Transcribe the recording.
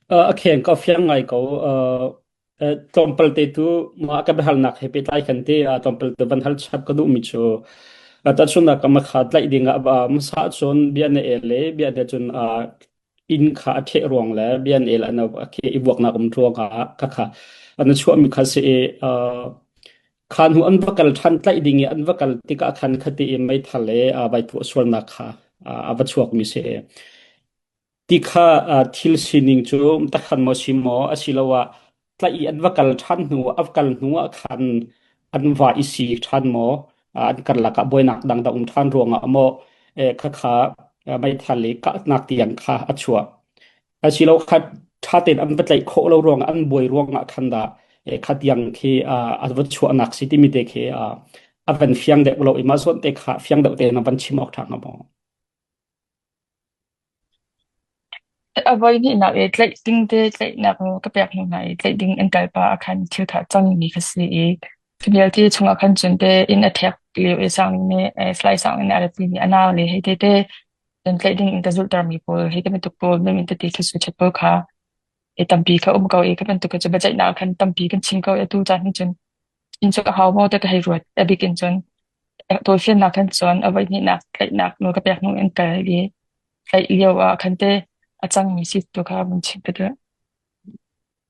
A kheng ka fiang ngai ko. Tlawmpal te tu mah ka biahalnak he pehtlai khan te tlawmpal te van hal chap ka duhmi cu tahchunhnak ka makha tlaih ding ah hmasa cun bia na el le bia na cun inn kha a ṭheh ruang le bia na el an khi i vuaknak um ruang ah khakha an chuahmi kha si i kha hnu an va kal ṭhan tlaih ding i an va kal tikah khan khati i meithal le vai tuah sualnak kha a va chuakmi si. Ti kha thil sining cu takhan maw si maw asiloah tlaih i an va kal ṭhan hnu a kal hnu ah khan an va i si ṭhan maw an karlak ah buainak dang dah um ṭhan ruangah maw khakha meithal i kahnak tiang kha a chuah asilo kha ṭha tein an va tlaih khawh lo ruangah an buai ruangah khan dah kha tiang khi a va chuahnak si timi te khi a van fiang deuh lo i mah zawn te kha fiang deuh tein a van chim awk ṭha hnga maw? A voi hnihnak i tlaih ding te tlaihnak nawl ka pek hnu hna i tlaih ding an kal pah ah khan thil kha a cangmi kha si i cu vialte chungah khan cun te inn a ṭhek lio i sang nih Salai Sang nih a ratmi nih a nau le hei tete cun tlaih ding in ka zulhtermi pawl hei ti bantuk pawl mei tete thil ṭhat pawl kha i tampi kha um ko i kha bantuk cu biaceihnak ah khan tampi kan chim ko i atu caan hin cun inn cu a hau maw ti ka hei ruat. A bik in cun tawlfiannak khan cun a voihnihnak tlaihnak nawl ka pek hnu in kal i tlaih lio ah khan te a cangmi si tu kha vun chim ka duh.